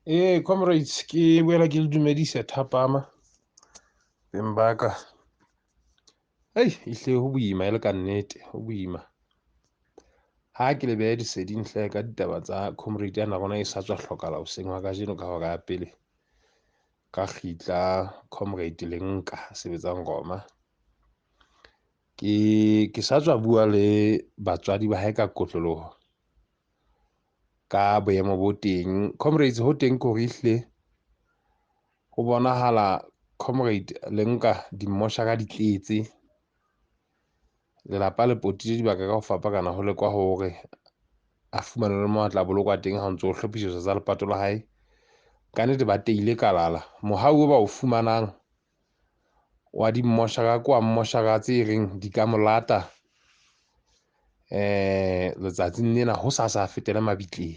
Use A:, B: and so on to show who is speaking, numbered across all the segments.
A: Ee, comrades, ke boela ke le dumedise thapama beng ba ka. Hei, ehlile ho boima e le kannete, ho boima. Ha ke le behe leseding hle ka ditaba tsa comrade yana rona e sa tswa hlokahala hoseng wa kajeno ka hora ya pele. Ka kgitla comrade Lenka sebetsang Roma. Ke sa tswa bua le batswadi ba hae ka kotloloho ka boemo bo teng. Comrades, ho teng ke hore ehlile ho bonahala comrade Lenka dimmoshara di tletse. Lelapa le potile dibaka ka ho fapana ho lekwa hore a fumane le mo a tla bolokwa teng ha o ntso hlophisetsa tsa lepato la hae. Ka nnete ba teile kalala. Mohau o ba o fumanang wa dimmoshara ke wa mmoshara tse reng di ka molata letsatsing lena ho sa sa fetele mabitleng.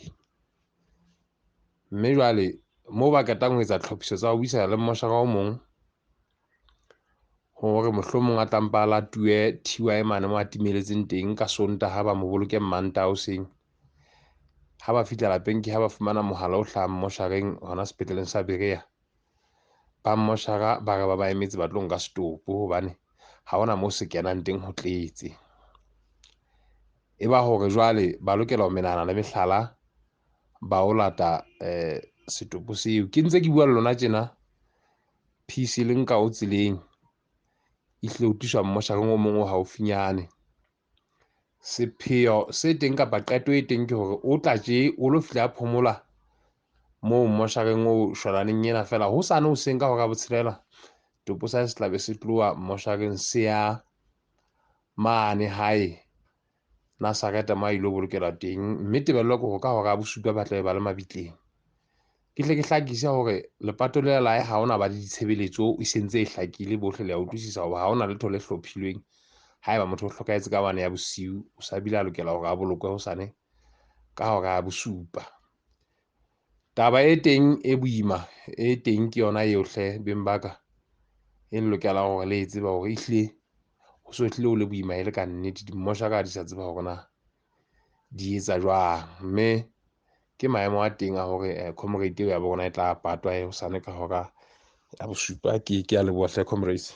A: Mme jwale moo ba qetang ho etsa tlhophiso tsa ho buisana le mmoshara o mong hore mohlomong a tlampa a latuwe TY mane mo a timeletseng teng ka Sontaha ba mo boloke Mantaha hoseng. Ha ba fihla lapeng ke ha ba fumana mohala o hlahang mmoshareng hona sepetleleng sa Berea. Ba mmoshara ba re ba ba emetse ba tlo nka setopo hobane ha hona moo se kenang teng ho tletse. E ba hore jwale ba lokela ho menahana le mehlala ba o lata setopo seo. Ke ntse ke bua le lona tjena, PC Lenka o tseleng ehlile o tliswa mmoshareng o mong o haufinyane. Sepheo se teng kapa qeto e teng ke hore o tla tje o lo fihla phomola moo mmoshareng o shwalaneng ena feela hosane hoseng ka hora ya botshelela topo sa se tlabe se tloha mmoshareng se ya mane hae Nazareth mo a ilo bolokelwa teng, mme tebello ke hore ka hora ya bosupa ba tlabe ba le mabitleng. Ke hle ke hlakise hore lepato lela la hae ha hona ba le ditshebeletso, e sentse e hlakile bohle le a utlwisisa hore ha hona letho le hlophilweng. Haeba motho o hlokahetse ka 1 ya bosiu, o sa bile a lokela hore a bolokwe hosane ka hora ya bosupa. Taba e teng e boima e teng ke yona eo hle beng ba ka e lokelang hore le e tseba hore ehlile ho so hlile ho le boima e le ka nnete. Dimmoshara ha di sa tseba hore na di etsa jwang, mme ke maemo a teng a hore comrade eo ya bo rona e tla patwa hosane ka hora ya bosupa. Ke a leboha hle comrades.